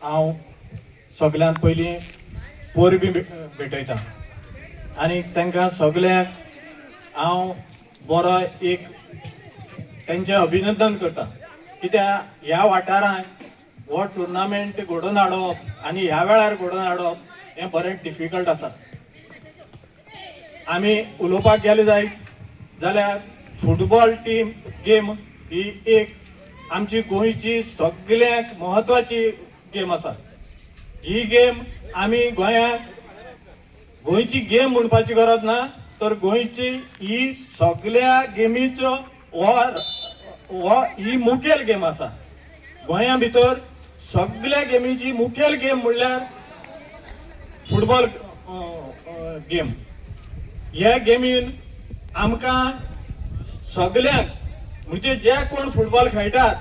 हांव सगल्यांत पयलीं परबीं भेटयता आनी तांकां सगल्यांक हांव बरो एक तेंचें अभिनंदन करता. कित्याक ह्या वाठारांत हो टुर्नामेंट घडोवन हाडप आनी ह्या वेळार घडोवन हाडप हें बरें डिफिकल्ट आसा. आमी उलोवपाक गेले जायत जाल्यार फुटबॉल टीम गेम ही एक आमची गोंयची सगळ्यांत म्हत्वाची गेम आसा. ही गेम आमी गोंयांत गोंयची गेम म्हणपाची गरज ना, तर गोंयची ही सगळ्या गेमीचो हो हो ही मुखेल गेम आसा. गोंया भितर सगळ्या गेमीची मुखेल गेम म्हणल्यार फुटबॉल गेम. ह्या गेमीन आमकां सगल्यांक म्हणजे जे कोण फुटबॉल खेळटात,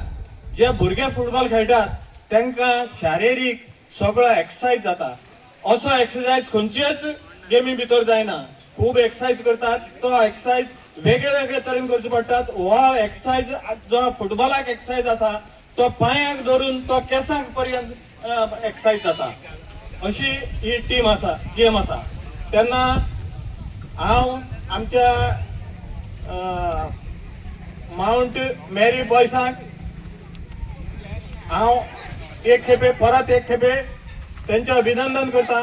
जे भुरगे फुटबॉल खेळटात तांकां शारिरीक सगळो एक्सरसायज जाता. असो एक्सरसायज खंयचेच गेमी भितर जायना. खूब एक्सरसायज करतात, तो एक्सरसायज वेगळे वेगळे तरेन करचे पडटात. हो एक्सरसायज जो फुटबॉलाक एक्सरसायज आसा तो पांयाक धरून तो केंसांक पर्यंत एक्सरसायज जाता. अशी ही टीम आसा, गेम आसा. तेन्ना हांव आमच्या मावंट मेरी बॉयसांक हांव एक खेपे परत एक खेपे तेंचें अभिनंदन करता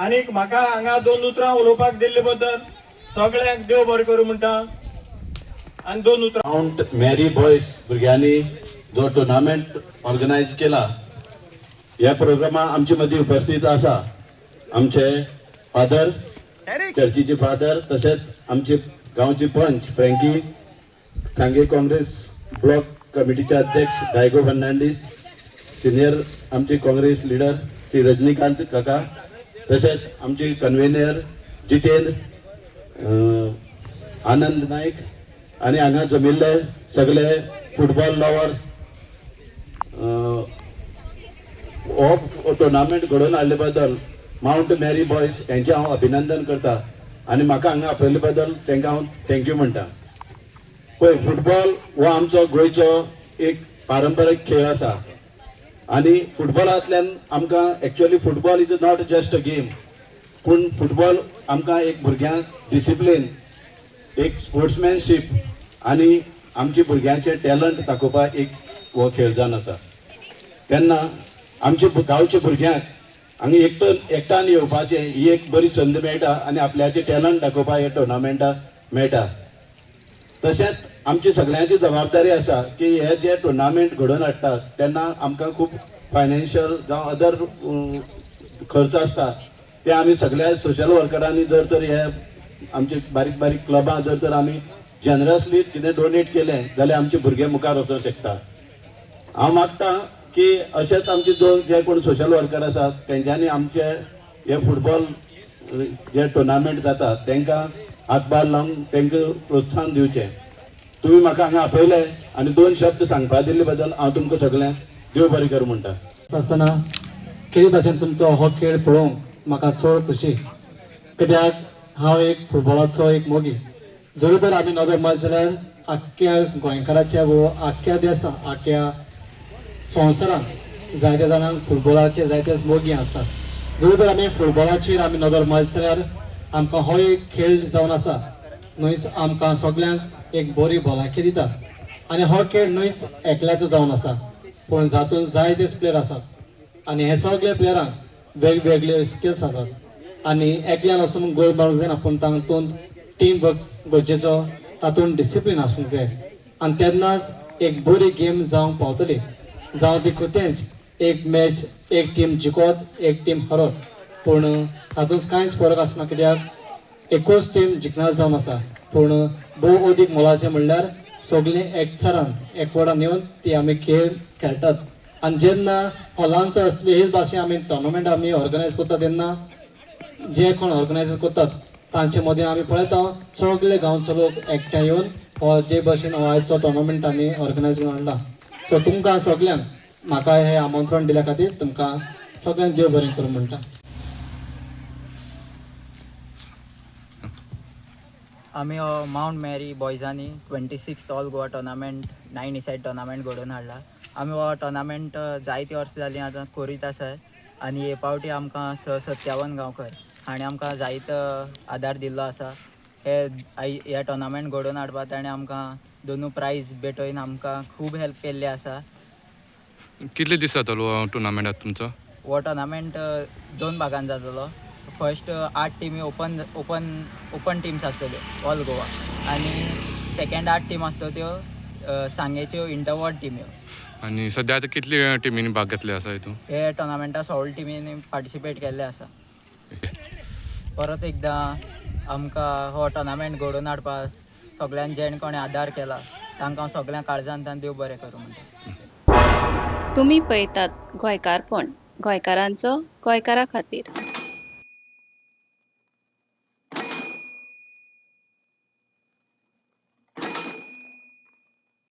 आनी म्हाका हांगा दोन उतरां उलोवपाक दिल्ले बद्दल सगळ्यांक देव बरें करूं म्हणटा आनी दोन उतरां. मावंट मॅरी बॉयज भुरग्यांनी जो टुर्नामेंट ऑर्गनायज केला, ह्या प्रोग्रामा आमचे मदीं उपस्थित आसा आमचे फादर, चर्चीचे फादर, तशेंच आमचे गांवचे पंच फ्रँकी, सांगे काँग्रेस ब्लॉक कमिटीचे अध्यक्ष डायगो फर्नांडीस सिनियर, आमचे काँग्रेस लिडर श्री रजनीकांत काका, तशेंच आमचे कन्व्हेनर जितेंद्र आनंद नायक आनी हांगा जमिल्ले सगळे फुटबॉल लवर्स. हो टुर्नामेंट घडोवन हाडले बद्दल मावंट मॅरी बॉयज हेंचें हांव अभिनंदन करता आनी म्हाका हांगा आपयल्ले बद्दल तांकां हांव thank you म्हणटा. पळय, फुटबॉल हो आमचो गोंयचो एक पारंपारीक खेळ आसा आनी फुटबॉलांतल्यान आमकां, actually football is not just a game, पूण फुटबॉल आमकां एक भुरग्यांक डिसिप्लीन, एक स्पोर्ट्समॅनशीप आनी आमच्या भुरग्यांचें टॅलंट दाखोवपाक एक हो खेळ जावन आसा. तेन्ना आमच्या गांवच्या भुरग्यांक हांगा एकटो एकट्यान येवपाचें ही एक बरी संद मेळटा आनी आपल्याचें टॅलंट दाखोवपाक हे टुर्नामेंटाक मेळटा. तशेंच आमची सगळ्यांची जबाबदारी आसा की हे जे टुर्नामेंट घडोवन हाडटात तेन्ना आमकां खूब फायनान्शियल जावं अदर खर्च आसता, ते आमी सगळ्या सोशल वर्करांनी जर तर हे आमचे बारीक बारीक क्लबां जर तर आमी जनरसली कितें डोनेट केलें जाल्यार आमचे भुरगे मुखार वचोंक शकता. हांव मागता की अशेंच आमचे दोन जे कोण सोशल वर्कर आसात तेंच्यांनी आमचे हे फुटबॉल जे टुर्नामेंट जाता तांकां हातभार लावन तांकां प्रोत्साहन दिवचें. तुमी म्हाका हांगा आपयले आनी दोन शब्द सांगपा दिल्ले बद्दल हांव तुमकां सगल्यांक देव बरें करूं म्हणटा. आसतना खेळी भाशेन तुमचो हो खेळ पळोवंक म्हाका चड खुशी, कित्याक हांव एक फुटबॉलाचो एक मोगी. जरी तर आमी नदर मारत जाल्यार आख्ख्या गोंयकाराच्या वो आख्ख्या देसा, आख्ख्या संवसारांत जायत्या जाणांक फुटबॉलाचे जायतेच मोगी आसतात. जरी तर आमी फुटबॉलाचेर आमी नदर मारत जाल्यार आमकां हो एक खेळ जावन आसा न्हयच, आमकां सगल्यांक एक बरी भलायकी दिता आनी हो खेळ न्हयच एकल्याचो जावन आसा, पूण जातूंत जायतेच प्लेयर आसात आनी हे सगळे प्लेयरांक वेगवेगळे स्किल्स आसात आनी एकल्यान वचून गोल मारूंक जायना, पूण तातूंत टीम वर्क गरजेचो, तातूंत डिसिप्लीन आसूंक जाय आनी तेन्नाच एक बरी गेम जावंक पावतली. जावं ती कितेंच एक मॅच, एक टीम जिखत, एक टीम हरत, पूण तातूंत कांयच फरक आसना, कित्याक एकूच टीम जिखणार जावन आसा. पूण भोव अदीक मोलाचें म्हणल्यार सगळीं एकचारान एकवटान येवन ती आमी खेळ खेळटात. आनी जेन्ना हो ल्हानसो असले हेच भाशेन आमी टोर्नामेंट आमी ऑर्गनायज करता, तेन्ना जे कोण ऑर्गनायज करतात तांचे मदीं आमी पळयता सगळे गांवचो लोक एकठांय येवन हो जे भशेन हो आयचो टोर्नामेंट आमी ऑर्गनायज करून हाडला. सो तुमकां सगल्यांक म्हाका हें आमंत्रण दिल्या खातीर तुमकां सगल्यांक देव बरें करूं म्हणटा. आमी हो मावंट मॅरी बॉयजांनी 26th all Goa tournament 9 a side tournament घडोवन हाडला. आमी हो टोर्नामेंट जायतीं वर्सां जालीं आतां करीत आसा आनी हे पावटी आमकां स सत्यावन गांवकर हाणें आमकां जायतो आदार दिल्लो आसा. हे ह्या टोर्नामेंट घडोवन हाडपाक ताणें आमकां दोनू प्रायज भेटोवन आमकां खूब हेल्प केल्ली आसा. कितले दीस जातलो टुर्नामेंटात तुमचो? हो टोर्नामेंट दोन भागान जातलो. फर्स्ट 8 टिमी ओपन ओपन ओपन टिम्स आसतल्यो ऑल गोवा आनी सेकंड 8 टीम आसतल्यो त्यो सांगेच्यो इंटरवॉर्ड टिम्यो. आनी सद्या आतां कितली टिमींनी भाग घेतले आसा हितून? हे टोर्नामेंटा 16 टिमींनी पार्टिसिपेट केल्ले आसा. परत एकदां आमकां हो टोर्नामेंट घडोवन हाडपाक सगळ्यान जेणे कोणें आदार केला तांकां हांव सगळ्या काळजांतल्यान देव बरें करूं म्हणटा. तुमी पळयतात गोंयकारपण, गोंयकारांचो गोंयकारा खातीर.